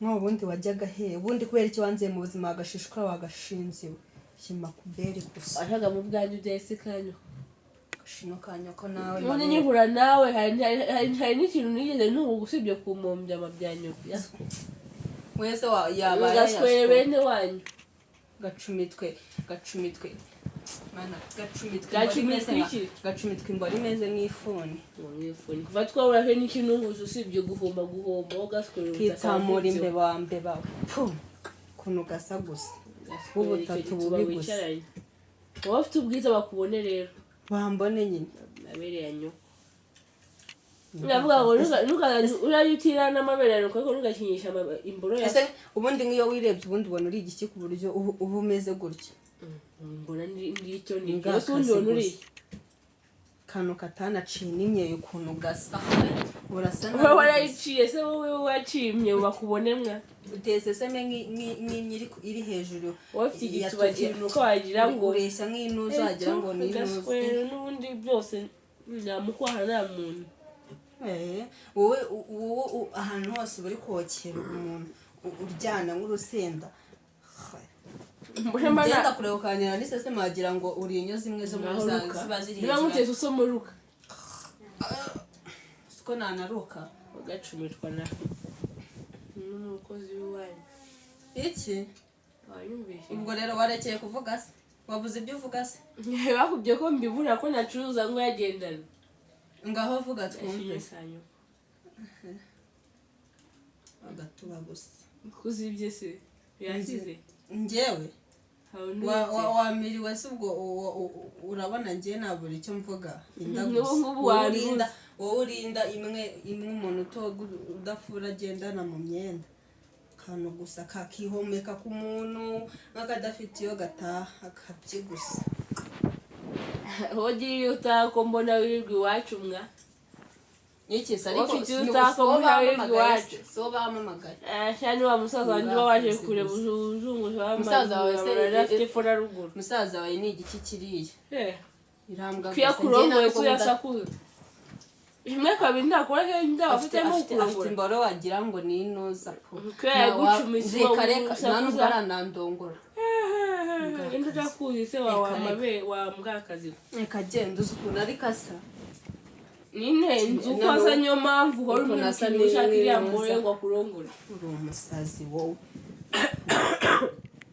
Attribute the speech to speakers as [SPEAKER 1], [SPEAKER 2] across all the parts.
[SPEAKER 1] Ubundi wajyaga he? Ubundi kubera iki wanze mu buzima wagashishwa wagashinziwe? Shima kuberi gusa.
[SPEAKER 2] Washaga mu bwanjye byahise kanyu.
[SPEAKER 1] Gashino kanyoko nawe.
[SPEAKER 2] Ubundi nyihura nawe hari n'ikintu nigeze ntunguka usibye kumombya amabyanyo.
[SPEAKER 1] Mwese yabaye
[SPEAKER 2] Gaswere bene wanyu.
[SPEAKER 1] Gacumitwe gacumitwe. Mana gacumitwe.
[SPEAKER 2] Gacumitwe iki?
[SPEAKER 1] Gacumitwe imboro imeze nk'ifuni.
[SPEAKER 2] Mwifuni. Kuva twahura he n'ikintu usibye guhomba guhomba wowe gaswere.
[SPEAKER 1] Kitsamura imbeba mbeba. Pfu. Kuntu gasa gusa. Ubutatu bubi gusa.
[SPEAKER 2] Wowe ufite ubwiza bakubone rero.
[SPEAKER 1] Bambone nyine.
[SPEAKER 2] Amabere ya nyoko. Ndavuga ngo urayutira n'amabere ya nyoko ariko ntugakinisha imboro ya.
[SPEAKER 1] Ese ubundi nk'iyo wirebye ubundi ubona uri igiki ku buryo uba umeze gutya?
[SPEAKER 2] Mbona ndi icyo ni ese ubundi ubona uri iki?
[SPEAKER 1] Kano katanaciye n'imyeyo ukuntu gasa. Urasa
[SPEAKER 2] Wowe warayiciye se wowe wacimye bakubone mwa.
[SPEAKER 1] Uteye seseme nk'imyi iri hejuru.
[SPEAKER 2] Wowe ufite igituba kinuka wagira ngo
[SPEAKER 1] ureshya nk'intuza wagira ngo ni intuza.
[SPEAKER 2] Gaswere n'ubundi byose namukwaha nta muntu.
[SPEAKER 1] Wowe ahantu hose uri kokera umuntu uryana nk'urusenda. Ngenda kureba ukanira n'iseseme wagira ngo uri inyo zimwe zo muri za ziba ziri
[SPEAKER 2] Niba
[SPEAKER 1] hejuru.
[SPEAKER 2] nkutetse usomoruka.
[SPEAKER 1] Siko nanaruka.
[SPEAKER 2] Ugacumitwa na n'umukozi w'iwanyu.
[SPEAKER 1] Iki?
[SPEAKER 2] Wanyumvise?
[SPEAKER 1] Ubwo rero warekeye kuvuga se? Wabuze ibyo uvuga se?
[SPEAKER 2] Bakubwiye ko mbibura ko nacuruza ngo yagendana.
[SPEAKER 1] Ngaho vuga twumve.
[SPEAKER 2] Gashinyo.
[SPEAKER 1] Agatuba gusa.
[SPEAKER 2] Kuzibye se? Yasize?
[SPEAKER 1] Njyewe?
[SPEAKER 2] Hawe n'uretse.
[SPEAKER 1] Wamiriwe se ubwo urabona njye nabura icyo mvuga. Inda
[SPEAKER 2] N'ubu
[SPEAKER 1] gusa.
[SPEAKER 2] ngubu
[SPEAKER 1] Wowe
[SPEAKER 2] wabibuze.
[SPEAKER 1] Wowe urinda imwe imwe umuntu utoga udafura agendana mu myenda. Akantu gusa kakihomeka ku muntu nk'akadafite iyo gataha akabyi gusa.
[SPEAKER 2] Wowe ugira iyo utaha ko mbona wirirwa iwacu mwa.
[SPEAKER 1] Iki se ariko
[SPEAKER 2] Ufite iyo utaha ko mbona wirirwa iwacu.
[SPEAKER 1] So bampamagaye.
[SPEAKER 2] Shani wa musaza wanjye uba waje kureba uzunguza.
[SPEAKER 1] Musaza wawe se
[SPEAKER 2] afite fora ruguru.
[SPEAKER 1] Musaza wawe ni igiki kiriya? Irambwa
[SPEAKER 2] Kwiya
[SPEAKER 1] gusa.
[SPEAKER 2] kurongoye
[SPEAKER 1] Njye ntabwo
[SPEAKER 2] tuyasakuza. Rimwe kabiri ntakora he ndaba
[SPEAKER 1] afite
[SPEAKER 2] afitemo
[SPEAKER 1] afite
[SPEAKER 2] kurongora.
[SPEAKER 1] Imboro wagira ngo ni inuza po.
[SPEAKER 2] Kwiya yagucumise
[SPEAKER 1] Reka reka
[SPEAKER 2] usakuza.
[SPEAKER 1] Nta nubwo aranandongora.
[SPEAKER 2] Indi utakuzi se wa wamabe wa mbwakazi.
[SPEAKER 1] Reka genda uzi ukuntu ariko asa.
[SPEAKER 2] Nyine nzi uko asa niyo mpamvu uhora
[SPEAKER 1] Ukuntu asa
[SPEAKER 2] umwirukira ushaka iriya
[SPEAKER 1] neza.
[SPEAKER 2] mboro ngo akurongore.
[SPEAKER 1] Uri umusazi wowe.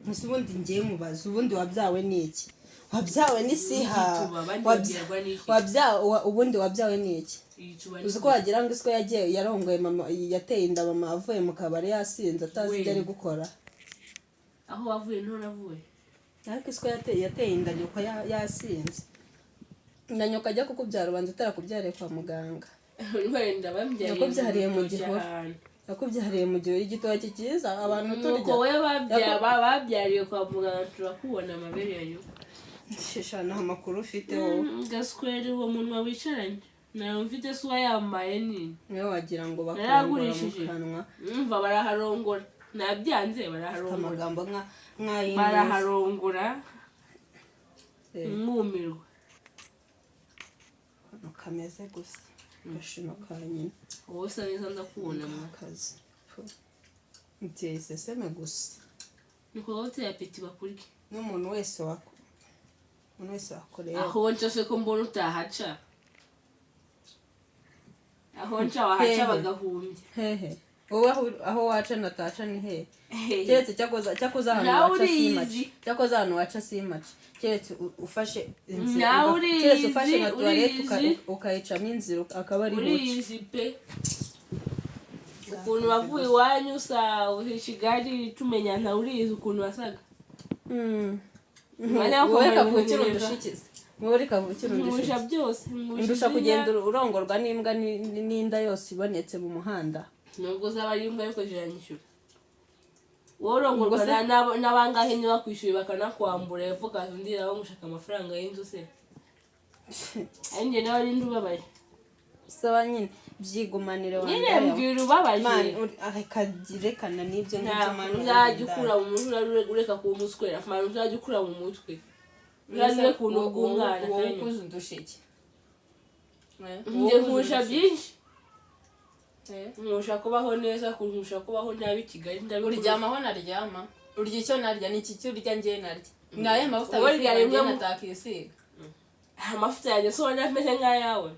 [SPEAKER 1] Ese ubundi ngiye mubaza ubundi wabyawe n'iki? Wabyawe n'isiha.
[SPEAKER 2] Igituba, abandi babyarwa n'iki?
[SPEAKER 1] Ubundi wabyawe n'iki?
[SPEAKER 2] Igituba.
[SPEAKER 1] Uzi ko wagira ngo isiko yagiye yarongoye mama yateye inda mama avuye mu kabari yasinze atazi ibyo ari gukora.
[SPEAKER 2] Aho wavuye niho navuye.
[SPEAKER 1] Ariko isiko yateye inda nyoko yasinze. Na nyoko ajya kukubyara ubanza utarakubyariye kwa muganga.
[SPEAKER 2] Wenda bambyariye
[SPEAKER 1] Yakubyariye mu
[SPEAKER 2] rutoki
[SPEAKER 1] gihuru.
[SPEAKER 2] ahantu.
[SPEAKER 1] Yakubyariye mu gihe igitoki cyiza abantu
[SPEAKER 2] Nuko
[SPEAKER 1] turya.
[SPEAKER 2] wowe babyariye kwa muganga turakubona amabere ya nyoko.
[SPEAKER 1] Shisha nta makuru ufite wowe.
[SPEAKER 2] Gaswere uwo munwa wicaranye. Nayo mfite se uwayambaye nini.
[SPEAKER 1] Niwe wagira ngo bakurongora mu
[SPEAKER 2] Naragurishije.
[SPEAKER 1] kanwa.
[SPEAKER 2] Umva baraharongora. Nabyanze baraharongora.
[SPEAKER 1] Amagambo nk'ay'intuza.
[SPEAKER 2] Baraharongora. Mwumirwa.
[SPEAKER 1] Akantu kameze gusa. Gashino ka nyina.
[SPEAKER 2] Wowe usa neza ndakubona mwa.
[SPEAKER 1] Akazi. Uteye iseseme gusa.
[SPEAKER 2] Niko wowe uteye apeti bakurya.
[SPEAKER 1] N'umuntu wese wako. Umuntu wese wakoreye.
[SPEAKER 2] Aho nca se ko mbona utahaca. Aho nca wahaca
[SPEAKER 1] Hehe.
[SPEAKER 2] bagahumbya.
[SPEAKER 1] Hehe. Wowe aho waca nataca ni hehe? Keretse cyakoze ahantu
[SPEAKER 2] Nawe
[SPEAKER 1] waca simaci.
[SPEAKER 2] urizi.
[SPEAKER 1] Cyakoze ahantu waca simaci. Keretse ufashe inzira.
[SPEAKER 2] Nawe urizi,
[SPEAKER 1] Keretse ufashe nka toilette
[SPEAKER 2] urizi.
[SPEAKER 1] ukayicamo inzira akaba ari buce.
[SPEAKER 2] Urizi pe. Ukuntu wavuye iwanyu usa i Kigali tumenya urizi ukuntu wasaga. Mwanya wo
[SPEAKER 1] Wowe
[SPEAKER 2] kumara
[SPEAKER 1] kavukire
[SPEAKER 2] ibintu.
[SPEAKER 1] undushikize. Wowe kavukire
[SPEAKER 2] Nkurusha
[SPEAKER 1] undushikize.
[SPEAKER 2] byose. Nkurusha
[SPEAKER 1] Undusha
[SPEAKER 2] izina.
[SPEAKER 1] kugenda urongorwa n'imbwa n'inda yose ibonetse mu muhanda.
[SPEAKER 2] Nubwo zaba ari imbwa ariko ziranyishyura. Wowe urongorwa
[SPEAKER 1] Ubwo se-
[SPEAKER 2] n'abangahe ntibakwishyuye bakanakwambura hepfo ukaza undi nawe ngushaka amafaranga y'inzu se. Ari njye nawe ari ubabaye.
[SPEAKER 1] Saba nyine byigumanire
[SPEAKER 2] Nyine
[SPEAKER 1] wandaye.
[SPEAKER 2] mbwira ubabaje.
[SPEAKER 1] Man, reka rekana n'ibyo ngibyo
[SPEAKER 2] Ntabwo
[SPEAKER 1] man.
[SPEAKER 2] uzajya ukura mu mutwe ureka kuba umuswera. Man uzajya ukura mu mutwe. Uzajya ureka ubuntu bw'umwana.
[SPEAKER 1] Wowe
[SPEAKER 2] Kanya.
[SPEAKER 1] ukuze undusha iki?
[SPEAKER 2] Njye nkurusha byinshi. Nkurusha kubaho neza, nkurusha kubaho nabi i Kigali, ndabikora.
[SPEAKER 3] Uryamaho naryama, urya icyo narya, ni iki cyo urya njye narya, ni ayahe mavuta
[SPEAKER 2] Wowe
[SPEAKER 3] wisiga
[SPEAKER 2] urya
[SPEAKER 3] njye
[SPEAKER 2] rimwe
[SPEAKER 3] natakisiga?
[SPEAKER 2] Amavuta yanjye se ubona ameze nk'ayawe?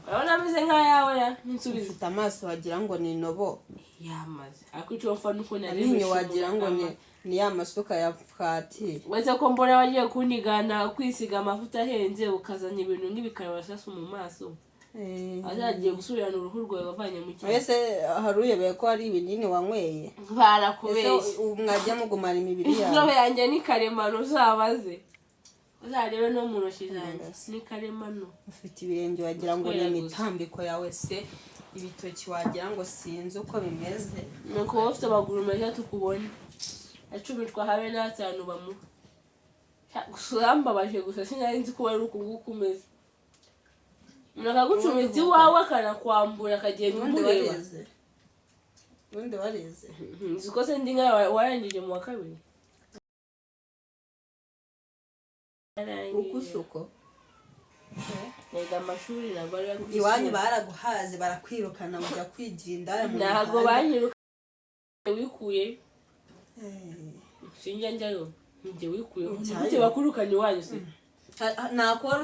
[SPEAKER 2] Urabona ameze nk'ayawe ya nsubiza.
[SPEAKER 1] Ufite amaso wagira ngo ni inobo.
[SPEAKER 2] Yamaze, ariko icyo mfa nuko nari
[SPEAKER 1] Amenyo wagira ngo ni ya masuka ya fwati.
[SPEAKER 2] Uretse ko mbona wagiye kunigana kwisiga amavuta ahenze, ukazana ibintu nk'ibikarabasasu mu maso, azagiye gusubirana uruhu rwawe wavanye mu cyaro.
[SPEAKER 1] Ese hari uyobewe ko hari ibinini wanyweye? Ese
[SPEAKER 2] Barakubeshya.
[SPEAKER 1] ubu mwajya mugumana imibiri
[SPEAKER 2] Inzobe
[SPEAKER 1] yawe?
[SPEAKER 2] yanjye ni karemano, uzabaze, uzarebe no mu ntoki zanjye ni karemano.
[SPEAKER 1] Ufite ibirenge wagira ngo ni
[SPEAKER 2] Kubera gusa.
[SPEAKER 1] imitambiko yawe se, ibitoki wagira ngo sinzi uko bimeze.
[SPEAKER 2] Ni ukuba ufite amaguru meza tukubona, acumitwa habe n'atanu bamuha. Gusa urambabaje, gusa sinari nzi ko wari uku nguku umeze. Umuntu akagucumita iwawe, akanakwambura, akagenda
[SPEAKER 1] Ubundi
[SPEAKER 2] umureba.
[SPEAKER 1] warize? Ubundi warize?
[SPEAKER 2] Nzi ko se ndi nkawe warangije mu wa kabiri.
[SPEAKER 1] Uko usuko.
[SPEAKER 2] Niga amashuri ntabwo ari ayo
[SPEAKER 1] Iwanyu baraguhaze, barakwirukana, ujya kwigira indaya mu
[SPEAKER 2] Ntabwo
[SPEAKER 1] mihanda.
[SPEAKER 2] banyiruka, wikuye.
[SPEAKER 1] Eh.
[SPEAKER 2] Sinjya njyayo, njye wikuyeho.
[SPEAKER 1] Ujyayo.
[SPEAKER 2] Gute bakurukanye iwanyu se?
[SPEAKER 1] Nakora.